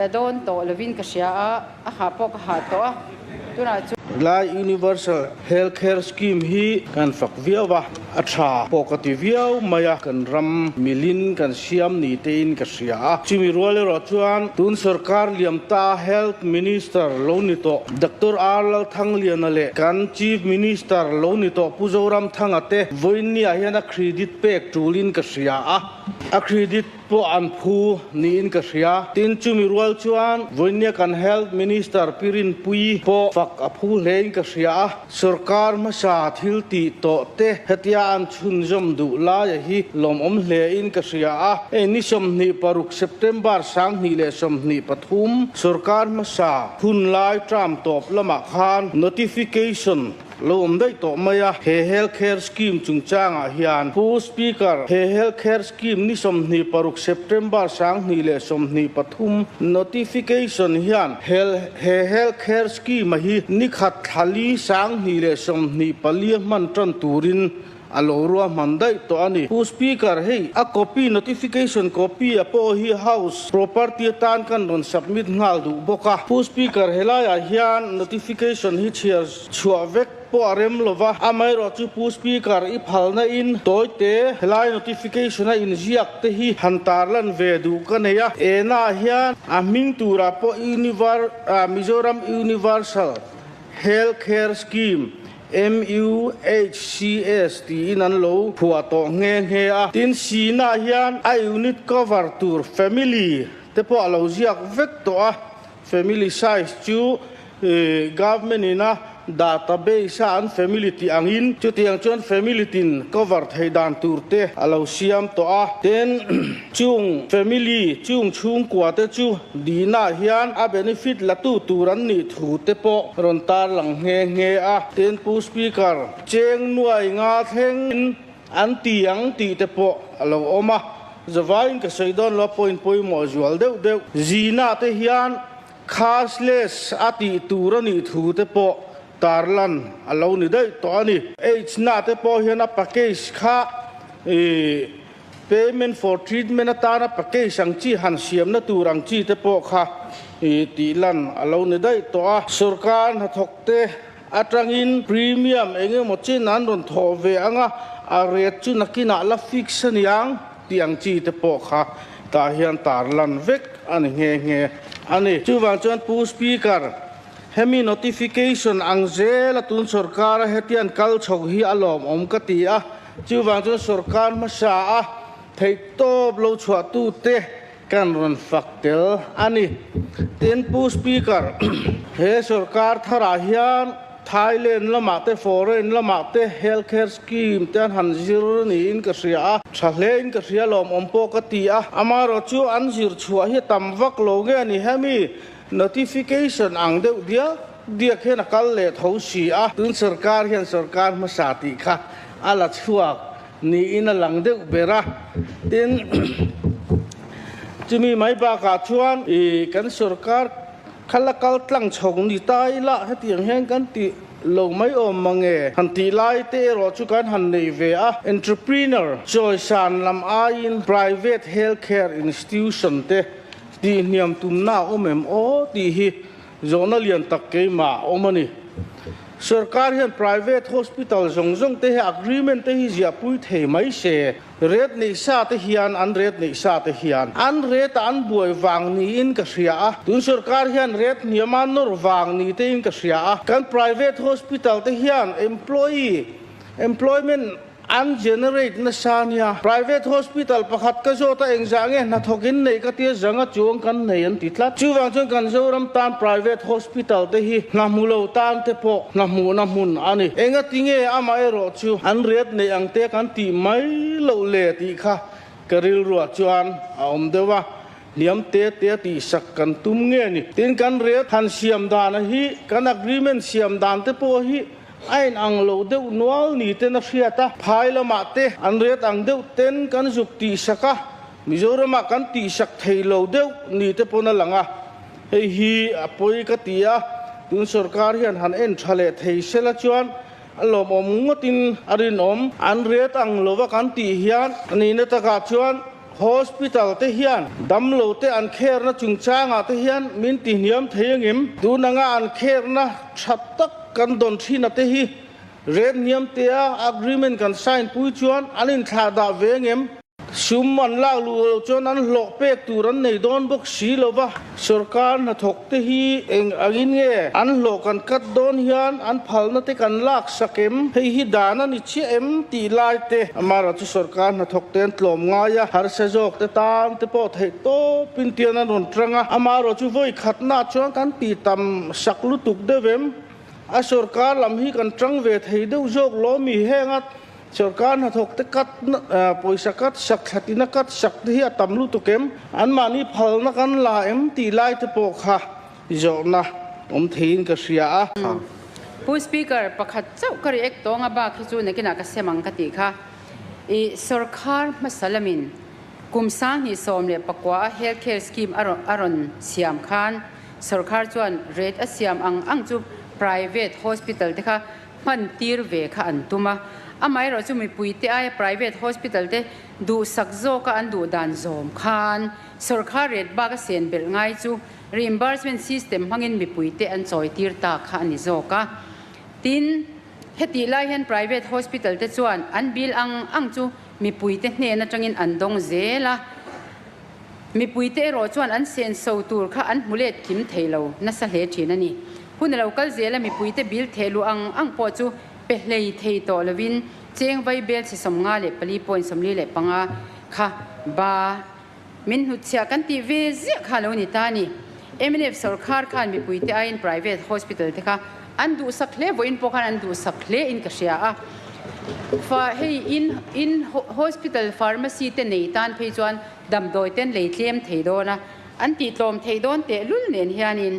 La dawn tawh lovin ka hria a, a hah pawh ka hah tawh a, tunah chuan. Lai Universal Health Care Scheme hi kan fak viau a, a tha pawh ka ti viau mai a, kan ram milin kan siam ni tein ka hria a. Chumi rual erawh chuan tun sorkar liam ta Health Minister lo ni tawh Doctor R Lalthangliana leh kan Chief Minister lo ni tawh Pu Zoramthanga te vawiinniah hian a credit pek tulin ka hria a, a credit pawh an phu niin ka hria. Tin, chumi rual chuan vawinia kan Health Minister Pi Rinpuii pawh fak a phu hlein ka hria a, sorkar hmasa thil tih tawh te hetia an chhunzawm duh laia hi lawmawm hlein ka hria a. Hei ni 26 September 2023 sorkar hmasa hun lai term tawp lamah khan notification Lo awm daih tawh mai a, he Health Care Scheme chungchangah hian Pu Speaker, he Health Care Scheme ni 26 September 2023 notification hian he Health Care Scheme-a hi ni khat thla li 2024 a hman tan turin a lo ruahman daih tawh a ni. Pu Speaker, hei a copy, notification copy a pawh hi House property atan kan rawn submit nghal duh bawk a. Pu Speaker, helaiah hian notification hi chhiar chhuah vek pawh a rem lo va, amaherawh chu Pu Speaker i phalna in tawite helai notification a inziak te hi han tarlan ve duh ka nei a. Enah hian a hming turah pawh Univer, Mizoram Universal Health Care Scheme MUHCS tiin an lo phuah tawh nghe nghe a. Tin, Sina hian a unit cover tur family te pawh a lo ziak vek tawh a. Family size chu government in a database a an family tih angin chutiang chuan family tin cover theih dan tur te a lo siam tawh a. Tin, chung family chung chhungkua te chu Dina hian a benefit la tu tur an nih thu te pawh rawn tarlang nghe nghe a. Tin, Pu Speaker, cheng nuai nga thleng an ti ang tih te pawh a lo awm a. Zavaiin ka sawi dawn lo a point pawimawh zual deuh deuh. Zina te hian cashless a tih tur a nih thu te pawh tarlan a lo ni daih tawh a ni. H na te pawh hian a package kha ih Payment for treatment atana package ang chi han siamna tur ang chi te pawh kha tih lan a lo ni daih tawh a. Sorkar hnathawkte atangin premium eng emaw chin an rawn thawh ve ang a, a rate chu nakinah la fix a niang tih ang chi te pawh kha tah hian tar lan vek a ni nghe nghe a ni. Chuvang chuan Pu Speaker, hemi notification ang zela tun sorkara hetiang kal chho hi a lawmawm ka ti a. Chuvang chuan sorkar hmasa a theihtawp lo chhuahtute kan rawn fak tel a ni. Tin, Pu Speaker, he sorkar tharah hian Thailand lamah te, foreign lamah te health care scheme te an han zir niin ka hria a, tha hlein ka hria lawmawm pawh ka ti a. Amaherawh chu an zir chhuah hi a tam vak lo nge a ni hemi notification ang deuh diak diak hian a kal leh tho si a. Tun sorkar hian sorkar hmasa tih kha a la chhuak niin a lang deuh ber a. Tin, chumi mai bakah chuan ih kan sorkar kha la kal tlang chho ni ta ila hetiang hian kan tih lo mai awm mange han tih lai te erawh chu kan han nei ve a. Entrepreneur chawisan lam aiin private health care institution te Tih hniam tumna a awm em aw tih hi zawhna lian tak keimah a awm a ni. Sorkar hian private hospital zawng zawng te hi agreement te hi ziahpui thei mai se, rate neih sa te hian an rate neih sa te hian an rate ah an buai vang niin ka hria a, tun sorkar hian rate hniam a nawr vang ni tein ka hria a, kan private hospital te hian employee employment An generate nasa nia. Private hospital pakhat ka zawt a engzah nge hnathawk in neih ka tia zanga chuang kan nei an ti tlat. Chuvang chuan kan Zoram tan private hospital te hi hna hmu lo tan te pawh hna hmuhna hmun a ni. Enga ti nge amah erawh chu an riat neih ang te kan tih mai loh le tih kha ka rilruah chuan a awm deuh a. Hniam te te a tihsak kan tum nge ni. Tin kan riat han siam dana hi kan agreement siam dan te pawh hi A in ang lo deuh nual ni ten a hriat a, phai lamah te an ret ang deuh ten kan zuk tihsak a, Mizoramah kan tihsak thei lo deuh ni te pawn a lang a, hei hi a pawi ka ti a, tun sorkar hian han en tha leh thei sela chuan a lawmawm ngawtin a rinawm. An ret ang lova kan tih hian nihna takah chuan. Hospital te hian damlo te an care na chungchangah te hian min ti hniam thei angem? Tun anga an care na tha tak kan dawn thin a te hi rate hniam tea agreement kan sign pui chuan an inthlah dah ve angem? Sum an lak luh loh chuan an hlawh pek tur an nei dawn bawk si lo va, sorkar hnathawk te hi eng angin nge an hlawh kan cut dawn hian an phalna te kan lak sak em? Hei hi dan a ni chiah em tih lai te. Amaherawh chu sorkar hnathawk te an tlawm ngai a, harsa zawk te tan te pawh theih tawpin tian an rawn tang a, amaherawh chu vawi khatnaah chuan kan tih tam sak lutuk deuh em? A sorkar lam hi kan tang ve thei deuh zawk lawmi henga Sorkar hnathawk te cut pawisa cut sak thlatina cut sak te hi a tam lutuk em? Anmahni phalna kan la em tih lai te pawh kha zawhna awm theiin ka hria a. Pu Speaker, pakhat chauh ka react tawng a bak hi chu nakinah ka sem ang ka tih kha. I sorkar hmasa lamin kum 2019 a Health Care Scheme a rawn siam khan sorkar chuan rate a siam ang ang chu private hospital te kha hman tir ve kha an tum a, amaherawh chu mipuite aia private hospital te duhsak zawka an duh dan zawm khan sawrkhar ret bak a sen belh ngai chu reimbursement system hmangin mipuite an chawi tir ta kha a ni zawk a. Tin, hetih lai hian private hospital te chuan an bill ang ang chu mipuite hnen atangin an dawng zel a, mipuite erawh chuan an senso tur kha an hmu let kim thei lo nasa hle thin a ni. Hun a lo kal zel a, mipuite bill theh luh ang ang pawh chu pe hlei thei tawh lovin cheng vai bel chhe 54.45 kha ba min hnutchhiah kan tih ve ziah kha a lo ni ta a ni. Mnf sawrkhar khan mipuite aiin private hospital te kha an duhsak hle, vawiin pawh khan an duhsak hle in ka hria a. Fa hei in in hospital pharmacy te nei tan phei chuan damdawi ten lei tlem thei dawn a, an tih tlawm thei dawn tehlul nen hianin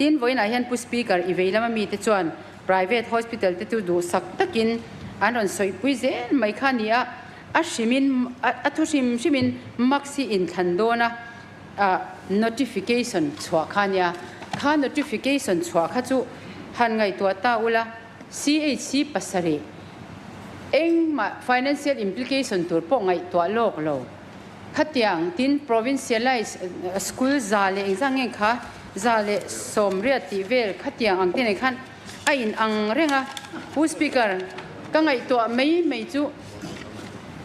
Tin, vawiinah hian Pu Speaker i vei lama mite chuan private hospital te chu duhsak takin an rawn sawipui zel mai kha a ni a, a hrimin a thu hrim hrimin max hi inthlan dawn a, notification chhuah kha a nia. Kha notification chhuah kha chu han ngaihtuah ta ula, CHC pasarih engmah financial implication tur pawh ngaihtuah lawk lo. Khatiang tin provincialise school za leh engzah nge kha 180 tih vel khatiang ang te nen khan a in ang reng a. Pu Speaker, ka ngaihtuah mai mai chu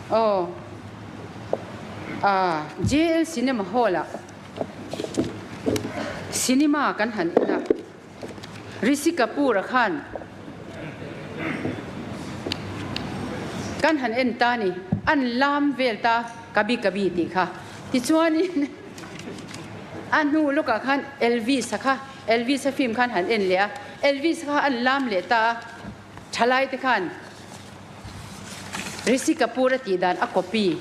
aw ah JL Cinema Hall ah cinema kan han en a, Rishi Kapoor a khan kan han en ta ni, an lam vel ta Kabhi Kabhi tih kha. Tichuanin a hnu lawkah khan Elvis a kha, Elvis a film khan han en leh a, Elvis kha an lam leh ta a, thalai te khan Rishi Kapoor a tih dan a copy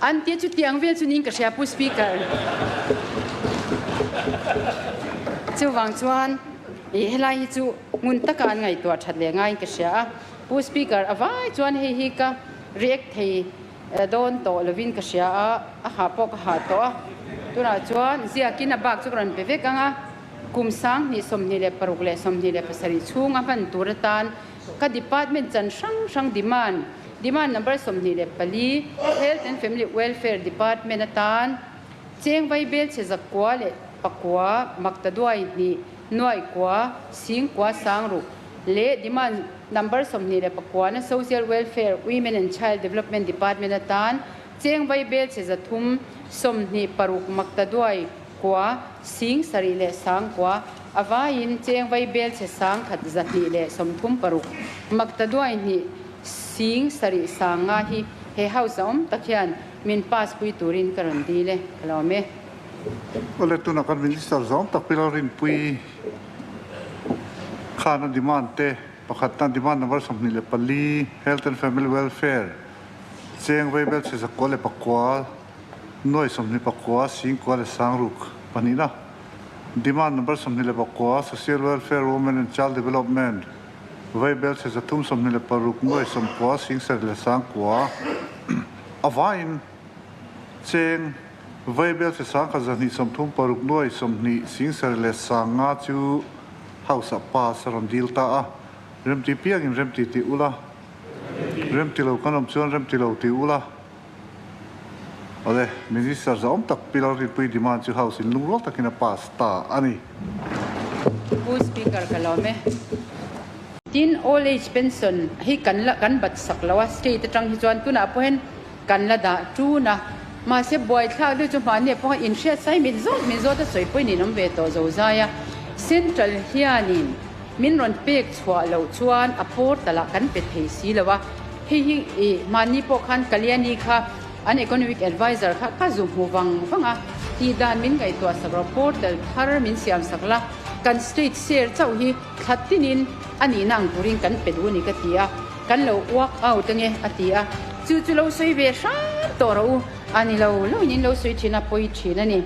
an tia chutiang vel chu niin ka hria Pu Speaker. Chuvang chuan ih helai hi chu ngun taka an ngaihtuah that leh ngaiin ka hria a, Pu Speaker a vai chuan hei hi ka react thei dawn tawh lovin ka hria a, a hah pawh ka hah tawh a, tunah chuan ziakin a bak chu ka rawn pe vek ang a, kum 2026 leh 27 chhunga hman tur atan Ka department chan hrang hrang demand, demand number 24, Health and Family Welfare Department atan cheng vai bel chhe zakua leh pakua, maktaduai hnih, nuaih kua, sing kua sang ruk leh demand number 29 na Social Welfare, Women and Child Development Department atan cheng vai bel chhe 300, 26 maktaduai kua, sing sarih leh sang kua, a vaiin cheng vai bel chhe 1000 236, makta duai hnih sing sarih sang nga hi he house a awm tak hian min pass pui turin ka rawn dil e, ka lo awm e. Awle tuna kan Minister zawng tak Pi Lalrinpui khan a demand te pakhatna demand number 24 Health and Family Welfare cheng vai bel chhe 904 Nuai 29 singkua leh sangruk pahnihna, Demand number 29 Social Welfare Women and Child Development, Vaibel chhe 326 nuai 90 singsarih leh sangkua a vaiin cheng Vaibel chhe 1236 nuai 20 singsarih leh sanga chu House ah pass a rawn dil ta a, remti piangin remti tih ula, remti lo kan awm chuan remti lo tih ula. Awle, Minister zahawm tak Pi Lalrinpuii demand chu House in lungrual takin a pass ta a ni. Pu Speaker ka lawm e. Tin, Old Age Pension hi kan la kan bat sak lo a, State atang hi chuan tunah pawh hian kan la dah tun a. Mahse buaithlak deuh chu hmahni ah pawh khan inhriat sai min zawt min zawt a sawi pawhin in awm ve tawh zo zai a. Central hianin min rawn pek chhuah loh chuan a portal ah kan pe thei si lo a. Hei hi ih hmahni pawh khan Kalyani kha An economic adviser kha ka zu hmu vang vang a, tih dan min ngaihtuah sak rawh, portal thar min siam sak la, kan state share chauh hi thla tinin a nihna ang turin kan pe duh a ni ka ti a, kan lo work out ange a ti a, chu chu lo sawi ve hram tawh rawh u, a ni lo lo in in lo sawi thin a, pawi thin a ni.